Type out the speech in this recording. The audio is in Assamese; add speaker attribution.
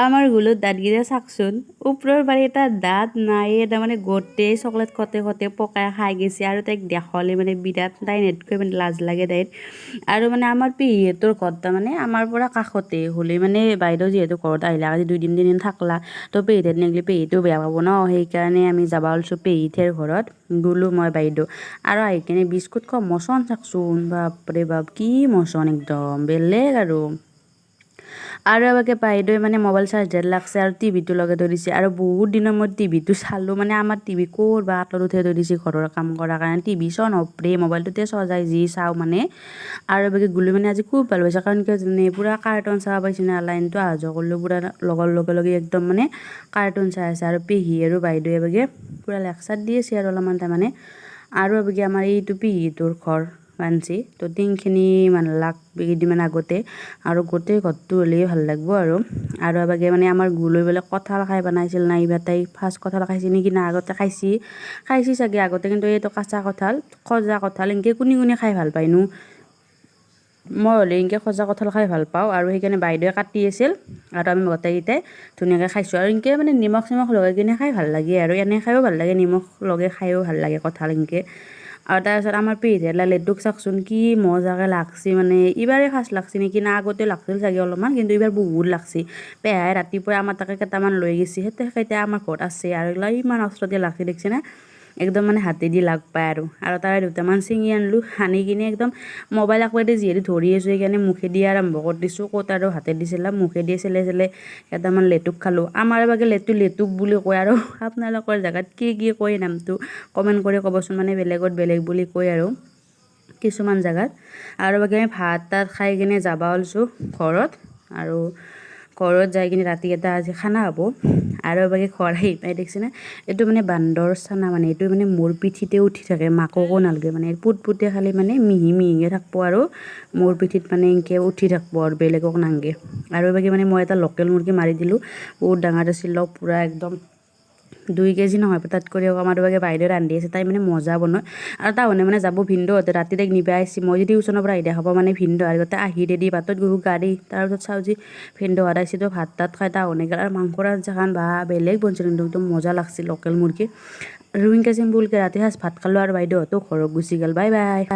Speaker 1: আমাৰ গুলৰ দাঁতকেইটা চাওকচোন। ওপৰৰ পাৰি এটা দাঁত নাই, তাৰমানে গোটেই চকলেট খতে খতে পকাই খাই গৈছে। আৰু তাইক দেখলে মানে বিৰাট তাই নেটকৈ মানে লাজ লাগে তাইৰ। আৰু মানে আমাৰ পেহীহঁতৰ ঘৰ তাৰমানে আমাৰ পৰা কাষতে হ'লে মানে বাইদেউ যিহেতু ঘৰত আহিলে আজি 2 দিন 3 দিন থাকলা, তো পেহীহঁত নেগলি পেহীটো বেয়া পাব ন। সেইকাৰণে আমি যাব ওলছোঁ পেহীথেৰ ঘৰত। গ'লোঁ মই, বাইদেউ আৰু আহি কিনে বিস্কুট খোৱা মচন চাওকচোন। বাপৰে বাপ, কি মচন, একদম বেলেগ। আৰু আৰু এবাকে বাইদেৱে মানে মোবাইল চাৰ্জাৰ লাগছে আৰু টিভিটো লগাই থৈ দিছে। আৰু বহুত দিনৰ মূৰত টিভিটো চালোঁ। মানে আমাৰ টিভি ক'ৰ বা আঁতৰত উঠাই থৈ দিছে ঘৰৰ কাম কৰাৰ কাৰণে। টিভি চোৱা নপৰে, মোবাইলটোতে চোৱা যায় যি চাওঁ মানে। আৰু এবাকে গুলি মানে আজি খুব ভাল পাইছে, কাৰণ কিয় জানে? পূৰা কাৰ্টুন চাব পাইছে না। লাইনটো অহা যোৱা কৰিলেও পূৰা লগৰ লগে লগে একদম মানে কাৰ্টুন চাই আছে। আৰু পেহী আৰু বাইদেৱে এবাগে পূৰা লেকচাৰ দি আছে আৰু অলপমান তাৰমানে। আৰু এবাগে আমাৰ এইটো পেহীটোৰ ঘৰ বানছি, তো টিংখিনি মান লাগ কেইদিনমান আগতে আৰু গোটেই ঘৰটো হ'লেই ভাল লাগব। আৰু আৰু এবাগে মানে আমাৰ গুলৈ বোলে কঁঠাল খাই বনাইছিল না, এইবাৰ তাই ফাৰ্ষ্ট কঁঠাল খাইছে নেকি না আগতে খাইছি, খাইছি চাগে আগতে। কিন্তু এইটো কাঁচা কঁঠাল, খজা কঁঠাল এনেকৈ কোনে কোনে খাই ভাল পায়নো? মই হ'লে এনেকৈ খজা কঁঠাল খাই ভাল পাওঁ। আৰু সেইকাৰণে বাইদেৱে কাটি আছিল আৰু আমি গোটেইকেইটাই ধুনীয়াকৈ খাইছোঁ। আৰু এনেকৈ মানে নিমখ চিমখ লগাই কিনে খাই ভাল লাগে আৰু এনে খায়ো ভাল লাগে, নিমখ লগাই খায়ো ভাল লাগে কঁঠাল এনেকৈ। আৰু তাৰপিছত আমাৰ পেহীহঁতে লেটুক চাওকচোন, কি মজাকৈ লাগছি। মানে এইবাৰেই ফাৰ্ষ্ট লাগছি নেকি না আগতে লাগছিল চাগে অলপমান, কিন্তু এইবাৰ বহুত লাগছি। পেহাই ৰাতিপুৱাই আমাৰ তাকে কেইটামান লৈ গৈছে, সেইকেইটা আমাৰ ঘৰত আছে। আৰু এইগিলা ইমান ওচৰতে লাগছি, দেখিছেনে? একদম মানে হাতেদি লাগ পায়। আৰু আৰু তাৰে দুটামান ছিঙি আনিলোঁ। আনি কিনে একদম মোবাইল আকোৱাতে যিহেতু ধৰি আছোঁ, সেইকাৰণে মুখেদি আৰম্ভ কৰি দিছোঁ। ক'ত আৰু হাতেদি চেলাম? মুখেদি চেলাই চেলাই কেইটামান লেটুক খালোঁ। আমাৰ বাগে লেটু লেটুক বুলি কয়। আৰু আপোনালোকৰ জেগাত কি কি কয় নামটো কমেণ্ট কৰি ক'বচোন। মানে বেলেগত বেলেগ বুলি কয় আৰু কিছুমান জেগাত। আৰু বাকী আমি ভাত তাত খাই কিনে যাব ওলছোঁ ঘৰত। আৰু ঘৰত যাই কিনে ৰাতি এটা আজি খানা হ'ব। আৰু বাকী ঘৰ আহি পাই দেখিছেনে, এইটো মানে বান্দৰ চানা। মানে এইটো মানে মোৰ পিঠিতে উঠি থাকে, মাককো নালগে। মানে পুত পুতে খালি মানে মিহি মিহিকৈ থাকিব আৰু মোৰ পিঠিত মানে এনেকৈ উঠি থাকিব আৰু বেলেগক নাংগে। আৰু বাকী মানে মই এটা লোকেল মুৰ্গী মাৰি দিলোঁ, বহুত ডাঙৰ আছিল, পূৰা একদম 2 কেজি নহয় তাতকৈ কম। আৰু বাকী বাইদেউ ৰান্ধি আছে, তাই মানে মজা বনায়। আৰু তাহোনে মানে যাব ভিনদেউহঁতে, ৰাতি তাইক নিবা আহিছে। মই যদি টিউচনৰ পৰা আহি দেখা পাওঁ, মানে ভিনদেউ আৰু গোটেই আহি ৰেডি, বাটত গ'লোঁ গাড়ী, তাৰপিছত চাওঁ যে ভিনদেউহঁত আহিছে। তো ভাত তাত খাই তাহোনে গ'ল। আৰু মাংসৰ আঞ্জাখন বা বেলেগ বনছিল কিন্তু, একদম মজা লাগছিল লোকেল মুৰ্গী। আৰু এনেকৈ চিম্পুলকৈ ৰাতি সাজ ভাত খালোঁ আৰু বাইদেউহঁতো ঘৰত গুচি গ'ল। Bye bye.